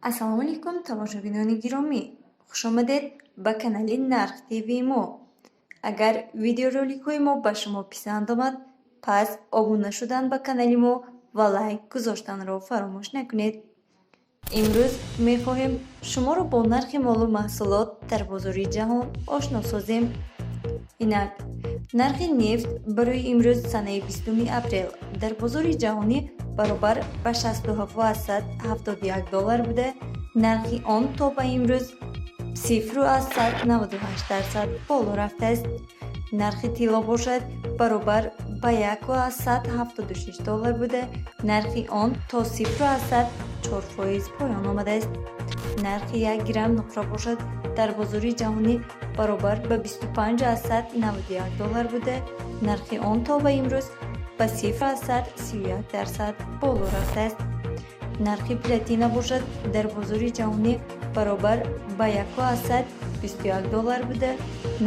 Ассалому алайкум, тамошобинони гиромӣ! Хушомадед ба канали Нарх ТВ мо. Агар видеороликҳои мо ба шумо писанд омад, пас обуна шудан ба канали мо ва лайк гузоштанро фаромӯш накунед. Имрӯз мехоҳем шуморо бо нархи молу маҳсулот дар бозори ҷаҳон ошно созем. Инак, нархи нефт барои имрӯз, санаи 20 апрел, дар бозори ҷаҳонӣ баробар ба 67,71 доллар буда, нархи он то ба имрӯз 0,98% боло рафтааст. Нархи тилло бошад, баробар ба 1,76 доллар буда, нархи он то 0,4% поён омадааст. Нархи 1 грамм нуқра бошад, дар бозори ҷаҳонӣ баробар ба 25,91 доллар буда, нархи он то ба имрӯз ба 0,31% боло рафтааст. Нархи платина бошад, дар бозори ҷаҳонӣ баробар ба 1,21 доллар буда,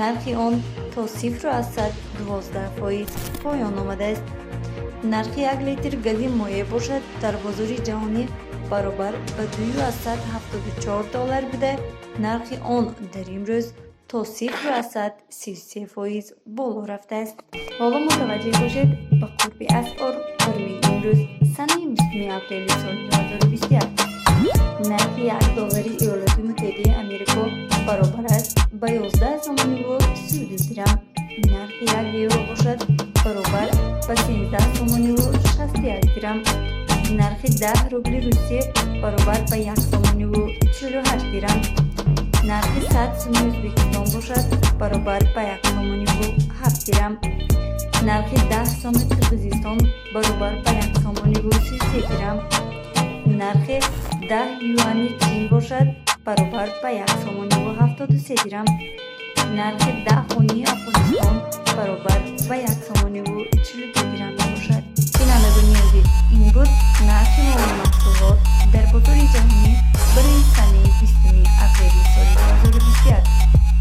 нархи он то 0,12% поён омадааст. Нархи 1 литр гази моеъ бошад, дар бозори ҷаҳонӣ баробар ба 2,74 доллар буда, нархи он дар имрӯз то 0,33% боло рафтааст. Ҳоло мутаваҷҷеҳ бошед ба қурби асъор барои имрӯз, санаи 20 апрели соли 2021. Нархи 1 доллари Иёлоти Муттаҳидаи Америко баробар аст ба 11 сомониву 32 дирам. Нархи 1 евро бошад, баробар ба 13 сомониву 61 дирам. Нархи 10 рубли Русия баробар ба 1 сомониву 48 дирам. Нархи 100 суми Ӯзбекистон бошад, баробар ба 1 сомониву 7 дирам. Нархи 10 соми Қирғизистон баробар ба 1 сомониву 33 дирам. Нархи 10 юани Чин бошад, баробар ба 1 сомониву 73 дирам. Нархи 10 афғонии Афғонистон баробар ба 1 сомониву 42.